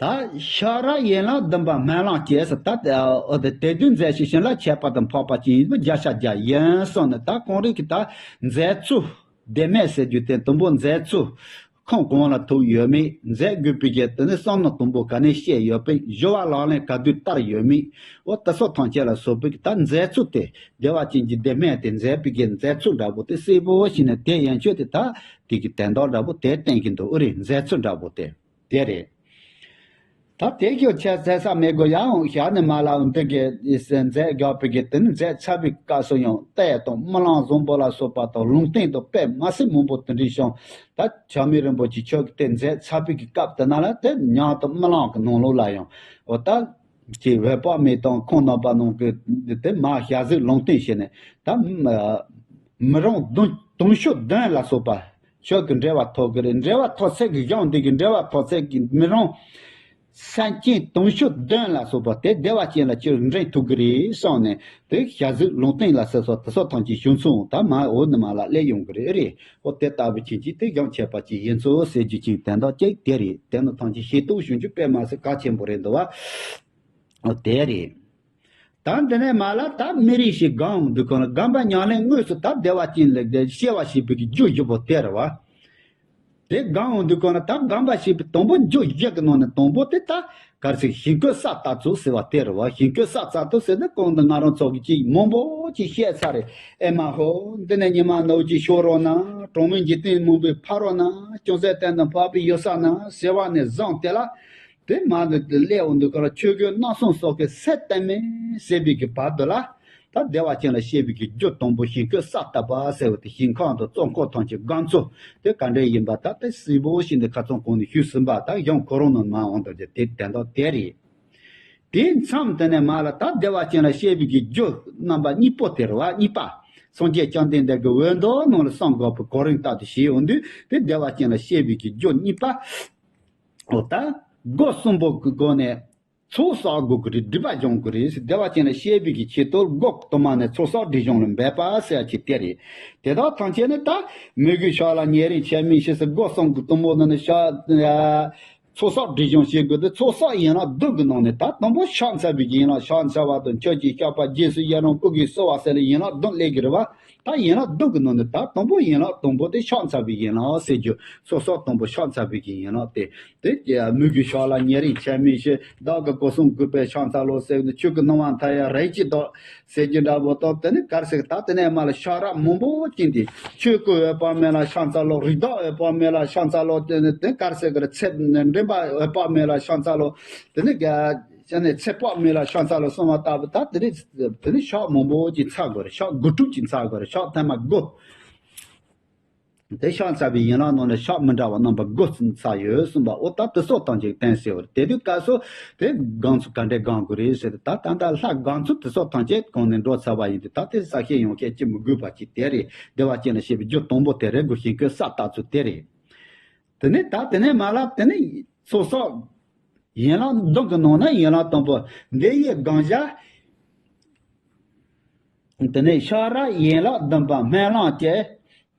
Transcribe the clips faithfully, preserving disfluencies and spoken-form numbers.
ད་ཤ་ར་ཡན་ལག་བདུན་པ་སྨོན་ལམ་སྐྱེས་སོ། ད་དེ་དུས་མཛད་ཞིང་བྱིན་རླབས་ཁྱད་པར་དུ་འཕགས་པ་ཅན་ཡིན་པ་བརྒྱ་ཆ་བརྒྱ་ཡིན་གསུངས་ནས། ད་གོང་རིམ་གྱི་ད་མཛད་ཚུལ་བདེན་མེད་ཟེར་རྒྱུ་དེ། དུམ་བུ་མཛད་ཚུལ་ཁུངས་གང་ལ་ཐུག་ཡོད་མེད། མཛད་དགོས་པའི་གི་དེ་ནི་བསམ་མནོ་དུམ་བུ་ག་ནས་སྐྱེས་ཡོད་པས། སྦྱོར་བ་ལག་ལེན་ག་དུས་བསྟར་ཡོད་མེད། འོ་དེ་སོགས་ཐམས་ཅད་ལ་སོགས་པའི་གི་ད་མཛད་ཚུལ་དེ། བདེ་བ་ཅན་གྱི་བདེན་མེད་དེ་མཛད་པའི་གི་མཛད་ཚུལ་འདྲ་པོ་དེ་གསལ་པོ་ཞིག་ནས་དེ་ཡན་ཆོད་དེ་ད་དེ་གི་དོན་དག་འདྲ་པོ་དེ་བསྟན་གྱི་འདུག། ཨུ་རེད། མཛད་ཚུལ་འདྲ་པོ་དེ་དེ་རེད། ད་དེ་གི་ཆ་ཟད་ས་མེད་དགོས། ཡང་ཞག་ནས་མ་ལ་འདི་གི་མཛད་རྒྱག་པའི་གི་དེ་ནི་མཛད་ཚར་བའི་སྐབས་སུ་ཡང་ལྟས་དང་རྨི་ལམ་བཟང་པོ་ལ་སོགས་པ་དང་ལུང་བསྟན་དང་དཔེ་མ་སྲིད་མང་པོ་དེ་འདྲ་བྱུང་། ད་ཆགས་མེད་རིན་པོ་ཆེ་མཆོག་གིས་དེ་མཛད་ཚར་བའི་གི་སྐབས་དེ་ན་ལ་དེ་ཉམས་དང་རྨི་ལམ་གི་ནང་ལོགས་ལ་ཡང་འོ་ད་ཅེས་འོད་དཔག་མེད་དང་ཁོང་རྣམ་པ་ནང་གི་དེ་མ་ཞལ་གཟིགས་ལུང་བསྟན་བྱས་ནས། ད་མི་རང་དུང་དུང་ཕྱུར་བདུན་ལ་སོགས་པ་ཁྱོད་ཀྱི་འགྲེལ་བ་ཐོབ་ཀྱི་རེད། འགྲེལ་བ་ཐོབ་ཚད་ཀྱི་གཞུང་འདི་གི་འགྲེལ་བ་ཐོབ་ཚད་ཀྱི་མི་རང་སེམས་ཅན་དུང་ཕྱུར་བདུན་ལ་སོགས་པ་དེ་བདེ་བ་ཅན་ལ་ཁྱོད་འདྲེན་ཐུབ་ཀྱི་རེད་གསུངས་ནས། དེ་ཞལ་གཟིགས་ལུང་བསྟན་ལ་ཟེར་སོགས་དེ་སོགས་ཐམས་ཅད་བྱུང་སོང་། ད་མ་འོ་ནི་མ་ལ་སླེབས་ཡོང་གི་རེད། རེད། འོ་དེ་ལྟ་བུ་ཅན་གྱི་དེ་གཞུང་ཆད་པ་ཅིག་ཡིན་ཚུལ་ཟེར་རྒྱུ་ཅིག་དོན་དག་ཅིག་དེ་རེད། དེ་ནི་ཐམས་ཅད་ཤེས་རྟོགས་བྱུང་རྒྱུ་དཔེ་མ་སྲིད་གལ་ཆེན་པོ་རེད་འདུག་བ། འོ་དེ་རེད། ད་འདི་ནས་མ་ལ་ད་མི་རིགས་ཤིག་སྒོམ་འོང་དུས་སྒོ་ནས་སྒོམ་པ་ཉམས་ལེན་དངོས་སུ་ད་བདེ་བ་ཅན་ལ་དེ་སྐྱེ་བ་ཞེས་པའི་གི་རྒྱུ་བཞི་པོ་དེ་རེད་བ། དེ་སྒོམ་འོང་དུས་སྒོ་ནས་ད་སྒོམ་པ་ཞེས་པའི་དང་པོ་རྒྱུ་བཞི་གི་ནང་ནས་དང་པོ་དེ་ད་གལ་སྲིད་ཞིང་བཀོད་ས་ལྟ་ཚུལ་ཟེར་བ་དེ་རེད་བ། ཞིང་བཀོད་ས་ལྟ་ཚུལ་ཟེར་ན་གོང་དུ་ང་རང་ཚོ་གི་ཅིག་མང་པོ་ཅིག་བཤད་ཚར་རེད། ཨེ་མ་ཧོ། འདི་ནས་ཉི་མ་ནུབ་ཅིག་ཤོར་རོགས་གནང་། གྲོང་མི་འཇིག་རྟེན་མང་པོས་ཕམ་རོགས་གནང་། ཅུང་ཟད་སྟེང་དུ་འཕགས་པའི་ཡུལ་ས་ན་ཟེར་བ་ནས་བཟུང་སྟེ་ལ། དེ་མ་འདི་དེ་སླེབས་འོང་དུས་སྐབས་ལ་ཆོས་གོས་རྣམ་གསུམ་སོགས་ཀྱི་ཚད་གཏན་མེད་ཟེར་བའི་གི་བར་དུ་ལ། ད་བདེ་བ་ཅན་ལ་སྐྱེ་བའི་གི་རྒྱུ་དང་པོ་ཞིང་བཀོད་ས་བཏབ་པ་ཟེར་བ་དེ་ཞིང་ཁམས་དང་རྩྭ་ཁམས་ཐམས་ཅད་སྒོམ་ཚུལ་དེ་ག་འདྲ་ཡིན་པ་ད་དེ་གསལ་པོ་ཞིག་འདི་ཁ་ཚང་གོང་ནས་ཞུས་ཟིན་པ། ད་གཞུང་ཁོ་རང་ནང་མ་འོང་དུ་དེ་དོན་དག་དེ་རེད། དེའི་མཚམས་དེ་ནས་མ་ལ་ད་བདེ་བ་ཅན་ལ་སྐྱེ་བའི་གི་རྒྱུ་རྣམ་པ་གཉིས་པོ་དེ་རེད་བ། གཉིས་པ། སངས་རྒྱས་བཅོམ་ལྡན་འདས་ཀྱི་འོད་མདོ་ནང་ལ་གསུངས་དགོས་པའི་གོ་རིམ་ལྟར་དུ་བྱས་ཡོང་དུས་དེ་བདེ་བ་ཅན་ལ་སྐྱེ་བའི་གི་རྒྱུ་གཉིས་པ། འོ་ད་སྒོ་གསུམ་པོ་གི་སྒོ་ནས་ཚོགས་བསགས་དགོས་ཀྱི་རེད། སྒྲིབ་པ་སྦྱོང་དགོས་རེད། བདེ་བ་ཅན་ལ་སྐྱེ་བའི་གི་ཆེད་དུ་སྒོ་དུ་མ་ནས་ཚོགས་བསགས་སྒྲིབ་སྦྱོང་ལ་འབད་པ་ཟེར་ཡ་ཅིག་དེ་རེད། དེ་དག་ཐམས་ཅད་ནི་ད་མོས་གུས་ཕྱག་ལེན་ཉེ་རིང་ཆད་མེད་ཞེས་སོགས་སྒོ་གསུམ་གྱི་གཏུམ་མོ་ནི་ནི་ཕྱག་ཚོགས་བསགས་སྒྲིབ་སྦྱོང་བྱེད་དགོས་ཏེ། ཚོགས་བསགས་ཡན་ལག་བདུན་གྱི་ནང་ནས་ད་དང་པོ་ཕྱག་འཚལ་བའི་ཡན་ལག་ཕྱག་འཚལ་བ་དང་མཆོད་ཅིང་བཤགས་པ། རྗེས་སུ་ཡི་རང་བསྐུལ་གྱིས་གསོལ་བ་ཟེར་ལ་ཡན་ལག་བདུན་སླེབས་ཀྱི་རེད་བ། ད་ཡན་ལག་བདུན་གྱི་ནང་ནས་ད་དང་པོ་ཡན་ལག་དང་པོ་དེ་ཕྱག་འཚལ་བའི་ཡན་ལག་ཟེར་རྒྱུ། ཚོགས་བསགས་དང་པོ་ཕྱག་འཚལ་བའི་ཡན་ལག་དེ། དེ་མོས་གུས་ཕྱག་ལེན་ཉེ་རིང་ཆད་མེད་ཞེས་བདག་གི་སྒོ་གསུམ་གུས་པས་ཕྱག་འཚལ་ལོ་ཟེར་ནས། ཆོས་ཀྱི་སྣང་བ་མཐའ་ཡས་རིགས་ཀྱི་བདག་ཟེར་རྒྱུ་འདྲ་པོ་དང་། དེ་ནི་གར་ཟེར་ད་དེ་ནས་མ་ལ་ཕྱག་རབ་མང་པོ་བཅིངས་ཏེ། ཆོས་སྐུ་འོད་དཔག་མེད་ལ་ཕྱག་འཚལ་ལོ། རིགས་བདག་འོད་དཔག་མེད་ལ་ཕྱག་འཚལ་ལོ། དེ་ནི་དེ་གར་ཟེར་གི་རེད། ཚེ་འདྲེན་པ་འོད་དཔག་མེད་ལ་ཕྱག་འཚལ་ལོ། དེ་ནི་ག་ཅི་ནས་ཚེ་དཔག་མེད་ལ་ཕྱག་འཚལ་ལོ་གསུངས་པ་ལྟ་བུ། ད་དེ་ནི་དེ་ནི་ཕྱག་མང་པོ་ཅིག་འཚལ་དགོས་རེད། ཕྱག་དགུ་ཕྲུགས་ཅིག་འཚལ་དགོས་རེད། ཕྱག་ཐེངས་མ་དགུ། དེ་ཕྱག་འཚལ་བའི་ཡན་ལག་ནང་ནས་ཕྱག་མི་འདྲ་བ་རྣམ་པ་དགུ་ཙམ་འཚལ་ཡོད་གསུངས་པ། འོ་ད་དེ་སོགས་ཐམས་ཅད་བསྟན་ཟེར་བ་རེད། དེ་དུས་སྐབས་སུ་དེ་སྒོམ་ཚུལ་ག་འདྲས་སྒོམ་དགོས་རེད་ཟེར་ཏེ། ད་ད་ལྟ་ལྷ་སྒོམ་ཚུལ་དེ་སོགས་ཐམས་ཅད་གོང་ནས་འགྲོ་ཚར་བ་ཡིན་དུས། ད་དེ་གསལ་བཤད་ཡང་བཤད་ཅི་མི་དགོས་པ་ཅིག་དེ་རེད། བདེ་བ་ཅན་ལ་སྐྱེ་བའི་རྒྱུ་དང་པོ་དེ་རེད། སྒོ་ཞིང་བཀོད་ས་ལྟ་ཚུལ་དེ་རེད། དེ་ནས་ད་དེ་ནས་མ་ལ་དེ་ནས་ཚོགས་བསགས་ཡན་ལག་བདུན་གྱི་ནང་ན་ཡན་ལག་དང་པོ་འདི་ཡི་སྒོམ་བྱ། དེ་ནས་ཤ་ར་ཡན་ལག་བདུན་པ་སྨོན་ལམ་སྐྱེས།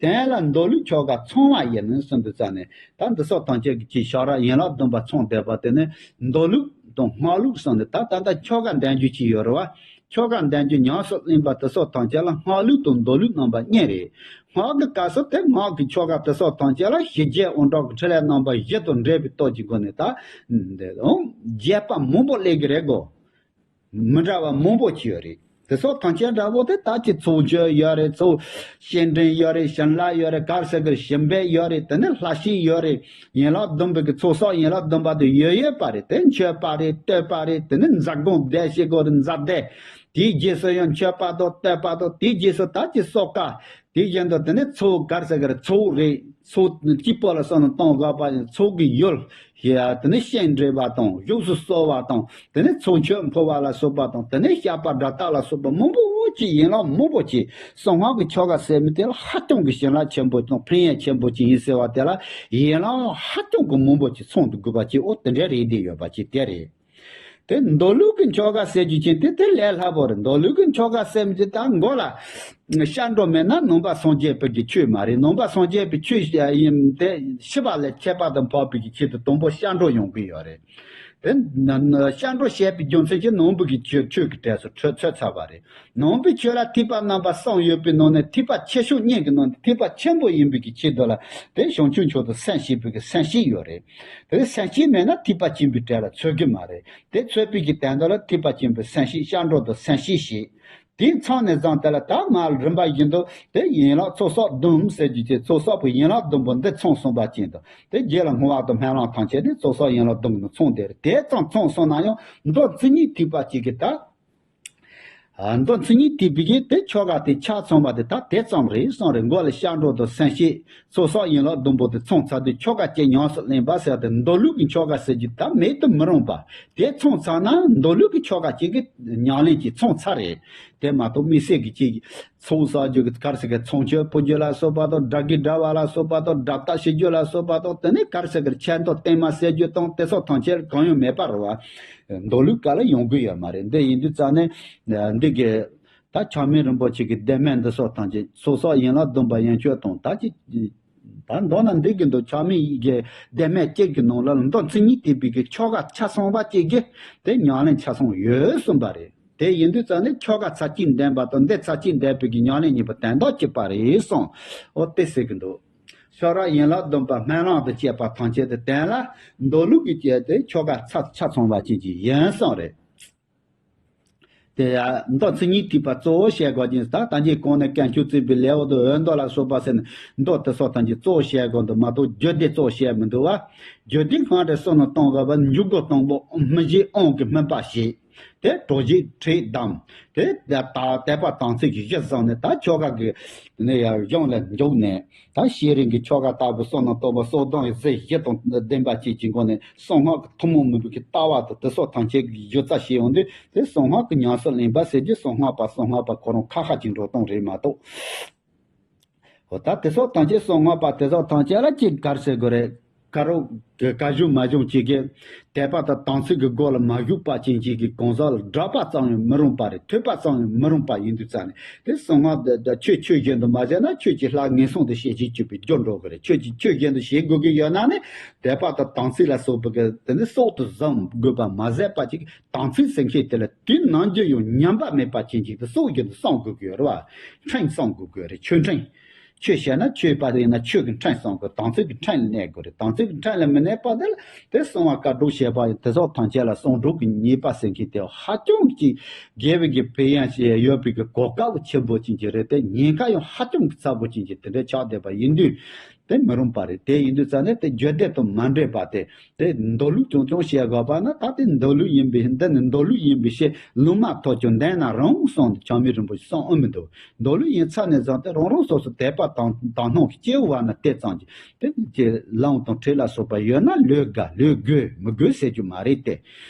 དོན་ལ་མདོ་ལུགས་ཆོ་ག་ཚང་བ་ཡིན་གསུངས་དུས་ཙ་ནས། ད་འདི་སོགས་ཐམས་ཅད་ཀྱི་ཤ་ར་ཡན་ལག་བདུན་པ་ཚང་བསྡད་པ་དེ་ནི་མདོ་ལུགས་དང་སྔགས་ལུགས་གསུམ་ནི། ད་ད་ལྟ་ཆོ་ག་འདོན་རྒྱུ་ཅིག་ཡོད་རེད་བ། ཆོ་ག་འདོན་རྒྱུ་ཉམས་སུ་ལེན་པ་དེ་སོགས་ཐམས་ཅད་ལ་སྔགས་ལུགས་དང་མདོ་ལུགས་རྣམ་པ་གཉིས་རེད། སྔགས་ཀྱི་སྐབས་སུ་དེ་སྔགས་ཀྱི་ཆོ་ག་དེ་སོགས་ཐམས་ཅད་ལ་ཞི་རྒྱས་དབང་དྲག་གི་ཕྲིན་ལས་རྣམ་པ་བཞི་དང་འབྲེལ་བའི་སྟོབས་ཀྱི་སྒོ་ནས། ད་འདི་རྒྱས་པ་མང་པོ་སླེབས་ཀྱི་རེད་གོ། མི་འདྲ་བ་མང་པོ་ཅིག་ཡོད་རེད། དེ་སོགས་ཐམས་ཅད་འདྲ་པོ་དེ་ད་ཅི་ཚོགས་མཆོད་ཡོད་རེད། ཚོགས་སྤྱན་འདྲེན་ཡོད་རེད། བྱིན་རླབས་ཡོད་རེད། གར་ཟེར་གི་ཞིང་ཕན་ཡོད་རེད། དེ་ནས་ལྷ་ཞིག་ཡོད་རེད། ཡན་ལག་བདུན་པའི་གི་ཚོགས་བསགས་ཡན་ལག་བདུན་པ་དེ་ཡོད་ཡོད་པ་རེད། དེ་མཆོད་པ་རེད། བསྟོད་པ་རེད། དེ་ནས་ཛཿ་དགོངས་བཟླས་ཞེས་གོ་རེད། ཛཿ་བཟླས། དེའི་རྗེས་སུ་ཡང་མཆོད་པ་དང་བསྟོད་པ་དང་། དེའི་རྗེས་སུ་ད་ཅི་གསོལ་ཁ། དེ་བཞིན་དུ་དེ་ནས་ཚོགས་གར་ཟེར་གི་རེད། ཚོགས་རེད། ཚོགས་སྐྱིད་པོ་ལ་སོགས་ནས་གཏོང་དགོས་པ་ཡིན། ཚོགས་ཀྱི་ཡུལ་ཞེས་དེ་ནས་སྤྱན་འདྲེན་པ་དང་། བཞུགས་སུ་གསོལ་བ་དང་། དེ་ནས་ཚོགས་མཆོད་འབུལ་བ་ལ་སོགས་པ་དང་། དེ་ནས་བཤགས་པ་སྒྲ་དག་ལ་སོགས་པ་མང་པོ་ཅིག་ཡན་ལག་མང་པོ་ཅིག་གསང་སྔགས་ཀྱི་ཆོ་ག་ཟེར་མི་དེ་ལ་ཧ་ཅང་གི་བྱིན་རླབས་ཆེན་པོ་དང་ཕན་ཡོན་ཆེན་པོ་ཅིག་ཡིན་ཟེར་བ་དེ་ལ་ཡན་ལག་ཧ་ཅང་གི་མང་པོ་ཅིག་ཚང་དུ་དགོས་པ་ཅིག་འོ་དེ་འདྲའི་རིགས་དེ་ཡོད་པ་ཅིག་དེ་རེད། དེ་མདོ་ལུགས་ཀྱི་ཆོ་ག་ཟེར་རྒྱུ་ཅན་དེ་དེ་ལས་སླ་པོ་རེད། མདོ་ལུགས་ཀྱི་ཆོ་ག་ཟེར་རྒྱུ་ད་མགོ་ལ་སྐྱབས་འགྲོ་མེད་ན་ནང་པ་སངས་རྒྱས་པའི་གི་ཆོས་མ་རེད། ནང་པ་སངས་རྒྱས་པའི་ཆོས་ཡིན་དེ་ཤེས་པ་ལས་ཁྱད་པར་དུ་འཕགས་པའི་གི་ཆེད་དུ་དང་པོ་སྐྱབས་འགྲོ་ཡོང་གི་ཡོད་རེད། དེ་ན་ན་སྐྱབས་འགྲོ་བྱས་པའི་རྒྱུ་མཚན་གྱིས་ནང་པའི་གི་ཆོས་ཆོས་ཀྱི་གྲས་སུ་ཚུད་ཚུད་ཚར་བ་རེད། ནང་པའི་ཆོས་ལ་ཐེག་པ་རྣམ་པ་གསུམ་ཡོད་པའི་ནང་ནས་ཐེག་པ་ཆེ་ཤོས་གཉིས་ཀྱི་ནང་ནས་ཐེག་པ་ཆེན་པོ་ཡིན་པའི་གི་ཆེད་དུ་ལ་དེ་བྱང་ཆུབ་མཆོག་ཏུ་སེམས་བསྐྱེད་པའི་གི་སེམས་བསྐྱེད་ཡོད་རེད། དེ་སེམས་བསྐྱེད་མེད་ན་ཐེག་པ་ཆེན་པོའི་གྲས་ལ་ཚུད་གི་མ་རེད། དེ་ཚུད་པའི་གི་དོན་དག་ལ་ཐེག་པ་ཆེན་པོའི་སེམས་བསྐྱེད་སྐྱབས་འགྲོ་དང་སེམས་བསྐྱེད་བྱེད། དེའི་མཚམས་ནས་བཟུང་དེ་ལ་ད་མར་རིམ་པ་བཞིན་དུ་དེ་ཡན་ལག་ཚོགས་བསགས་བདུན་ཟེར་རྒྱུ་ཅིག་ཚོགས་བསགས་པའི་ཡན་ལག་བདུན་པོ་འདི་ཚང་སོང་བ་ཅན་དང་དེ་རྗེས་ལ་བསྔོ་བ་དང་སྨོན་ལམ་ཐམས་ཅད་དེ་ཚོགས་བསགས་ཡན་ལག་བདུན་པོ་ནས་ཚང་དེ་རེད། དེ་ཙམ་ཚང་སོང་ན་ཡང་མདོ་མཚན་ཉིད་ཐེག་པ་ཅིག་གི་ད། ཨ་མདོ་མཚན་ཉིད་ཐེག་པའི་གི་དེ་ཆོ་ག་དེ་ཆ་ཚང་བ་དེ་ད་དེ་ཙམ་རེད་གསུངས་རེད། མགོ་ལ་སྐྱབས་འགྲོ་དང་སེམས་བསྐྱེད་ཚོགས་བསགས་ཡན་ལག་བདུན་པོ་དེ་ཚང་ཚར་དུས་ཆོ་ག་གཅིག་ཉམས་སུ་ལེན་པ་ཟེར་ཏེ་མདོ་ལུགས་ཀྱི་ཆོ་ག་ཟེར་རྒྱུ་ད་མེད་དུ་མི་རུང་བ། དེ་ཚང་ཚར་ན་མདོ་ལུགས་ཀྱི་ཆོ་ག་གཅིག་གི་ཉམས་ལེན་གྱི་ཚང་ཚར་རེད། དེ་མ་གཏོགས་དམིགས་བསལ་གྱི་ཅིག་ཚོགས་བསགས་རྒྱུ་གི་ག་རེ་ཟེར་གི་ཚོགས་མཆོད་ཕུལ་རྒྱུ་ལ་སོགས་པ་དང་སྒྲ་གི་སྒྲ་བ་ལ་སོགས་པ་དང་སྒྲ་རྟགས་ཤེས་རྒྱུ་ལ་སོགས་པ་དང་དེ་ནས་ག་རེ་ཟེར་གི་ཆད་མདོ་བརྟན་མ་ཟེར་རྒྱུ་དང་དེ་སོགས་ཐམས་ཅད་གང་ཡང་མེད་པ་རེད་བ། མདོ་ལུགས་ག་ལ་ཡོང་གི་ཡོད་མ་རེད། འདི་ཡིན་དུས་ཙང་ནས་འདི་གི་ད་ཆགས་མེད་རིན་པོ་ཆེ་གི་གདམས་ངག་འདི་སོགས་ཐམས་ཅད་ཚོགས་བསགས་ཡན་ལག་བདུན་པ་ཡན་ཆོད་དང་ད་ཅི། ད་མདོར་ན་འདི་གི་མདོ་ཆགས་མེད་ཀྱི་གདམས་ངག་གཅིག་གི་ནང་ལ་མདོ་མཚན་ཉིད་ཐེག་པའི་གི་ཆོ་ག་ཆ་ཚང་བ་གཅིག་གི་དེ་ཉམས་ལེན་ཆ་ཚང་ཡོད་གསུངས་པ་རེད། དེ་ཡིན་དུས་ཙང་ནས་ཆོ་ག་ཚར་གཅིག་འདོན་པ་དང་འདི་ཚར་གཅིག་འདོན་པའི་གི་ཉམས་ལེན་གཉིས་པོ་དོན་དག་གཅིག་པ་རེད་གསུངས། འོ་དེ་ཟེར་གི་འདུག་ཤེས་རབ་ཡན་ལག་བདུན་པ་སྨོན་ལམ་དང་བཅས་པ་ཐམས་ཅད་དེ་དོན་ལ་མདོ་ལུགས་ཀྱི་བཅས་ཏེ་ཆོ་ག་ཚ་ཆ་ཚང་བ་ཅན་གྱི་ཡིན་གསུངས་རེད། དེ་ཡང་མདོ་མཚན་ཉིད་ཐེག་པ་གཙོ་བོ་བཤད་དགོས་ཀྱི་ད་ད་ཅི་གོང་ནས་དཀོན་མཆོག་བརྩེགས་པའི་ལེའུ་དང་འོད་མདོ་ལ་སོགས་པ་ཟེར་ནས་མདོ་དེ་སོགས་ཐམས་ཅད་གཙོ་བོ་བཤད་དགོས་འདུག་མ་གཏོགས་རྒྱུད་སྡེ་གཙོ་བོ་བཤད་མི་འདུག་བ། རྒྱུད་སྡེ་སྔགས་འདི་གསུམ་ལ་གཏོང་དགོས་པ་འཇུག་སྒོ་དང་པོ་སྨིན་བྱེད་དབང་གི་སྨིན་པ་བྱེད། དེ་གྲོལ་བྱེད་ཁྲིད་གདམས། དེ་ད་ད་དད་པ་དམ་ཚིག་གི་གཞི་བཟུང་ནས་ད་ཆོ་ག་གི་ནས་ཡང་གཞུང་ལ་འཇུག་ནས། ད་ཤེས་རིག་གི་ཆོ་ག་ལྟ་བུ་བསོད་ནམས་སྟོབས་པ་གསོག་ལྡན་གཟི་བརྗིད་དང་ལྡན་པ་བཅས་ཀྱི་སྒོ་ནས་གསང་སྔགས་ཀྱི་ཐུན་མོང་མིན་པའི་གི་ལྟ་བ་དང་དེ་སོགས་ཐམས་ཅད་ཀྱི་སྦྱོར་རྩ་བྱེད་ཡོང་དུས་དེ་གསང་སྔགས་ཀྱི་ཉམས་སུ་ལེན་པ་ཟེར་རྒྱུ་གསང་སྔགས་པ་གསང་སྔགས་པ་ཁོ་རང་ཁ་ཁ་ཅིག་འགྲོ་སྟངས་རེད་མ་གཏོགས། འོ་ད་དེ་སོགས་ཐམས་ཅད་གསང་སྔགས་པ་དེ་སོགས་ཐམས་ཅད་ལ་ཅིག་ག་རེ་ཟེར་དགོས་རེད། ག་རུ་ག་གཞུང་མ་གཞུང་ཅིག་གི་དད་པ་དང་དམ་ཚིག་གི་སྒོ་ལ་མ་ཞུགས་པ་ཅན་ཅིག་གི་གང་ཟག་ལ་སྒྲག་པ་ཙམ་ཡང་མི་རུང་པ་རེད། ཐོས་པ་ཙམ་ཡང་མི་རུང་པ་ཡིན་དུས་ཙང་ནས་དེ་གསང་སྔགས་འདི་འདི་ཆོས་ཆོས་བཞིན་དུ་མ་བྱས་ན་ཆོས་ཀྱི་ལྷ་ངན་སོང་དུ་ཤེས་བྱེད་གཅིག་པའི་རྒྱུར་འགྲོ་གི་རེད། ཆོས་ཀྱི་ཆོས་བཞིན་དུ་བྱེད་དགོས་ཀྱི་ཡོད་ན་ནི་དད་པ་དང་དམ་ཚིག་ལ་སོགས་པའི་གི་དེ་ནི་སྲོག་ཏུ་བཟུང་དགོས་པ་མ་ཟད་པ་ཅིག་དམ་ཚིག་ཟེར་མཁན་དེ་ལ་དུས་ནམ་རྒྱུན་ཡང་ཉམས་པ་མེད་པ་ཅན་ཅིག་ཏུ་སྲོག་བཞིན་དུ་བསྲུང་དགོས་ཀྱི་ཡོད་རེད་བ། ཁྲིམས་བསྲུང་དགོས་ཀྱི་ཡོད་རེད། ཆོས་ཁྲིམས། ཆོས་བཤད་ན་ཆོས་པ་ཡིན་ན་ཆོས་ཀྱི་ཁྲིམས་བསྲུང་དགོས། དམ་ཚིག་གི་ཁྲིམས་ལ་གནས་དགོས་རེད། དམ་ཚིག་གི་ཁྲིམས་ལ་མི་གནས་པ་དེ་ལ་དེ་གསང་བ་བཀའ་སྒྲུབ་བྱེད་པ་ཡིན་དེ་སོགས་ཐམས་ཅད་ལ་གསང་སྒྲུབ་ཀྱི་ཉེས་པ་ཟེར་མཁན་དེ་ཧ་ཅང་གི་དགེ་བའི་གི་ཕན་ཡོན་ཞིག་ཡོད་པའི་གི་གོ་སྐབས་ཆེན་པོ་ཅན་ཅིག་རེད། དེ་ཉེན་ཁ་ཡང་ཧ་ཅང་གི་ཚ་པོ་ཅན་ཅིག་དེ་འདྲ་ཆགས་བསྡད་པ་ཡིན་དུས། དེ་མི་རུང་པ་རེད། དེ་ཡིན་དུས་ཙང་ནས་དེ་རྒྱུད་སྡེ་དང་མ་འདྲེས་པ་དེ་དེ་མདོ་ལུགས་རྐྱང་རྐྱང་བཤད་དགོས་པ་ན་ད་དེ་མདོ་ལུགས་ཡིན་པའི་འདི་ནི་མདོ་ལུགས་ཡིན་པའི་ཕྱིར་ལུང་མ་ཐོབ་ཀྱང་འདོན་ན་རུང་གསུངས་ཏེ་ཆགས་མེད་རིན་པོ་ཆེས་གསུངས་ཨེ་མི་འདུག་མདོ་ལུགས་ཡིན་ཚར་ནས་བཟུང་སྟེ་རང་རང་སོ་སོ་དད་པ་དང་དག་སྣང་གི་སྐྱེ་བོ་བ་ན་དེ་ཙམ་གྱིས་དེ་ཀྱི་ལུང་དང་ཁྲིད་ལ་སོགས་པ་ཡོད་ན་ལོས་དགའ་ལོས་དགོས་མི་དགོས་ཟེར་རྒྱུ་མ་རེད་དེ།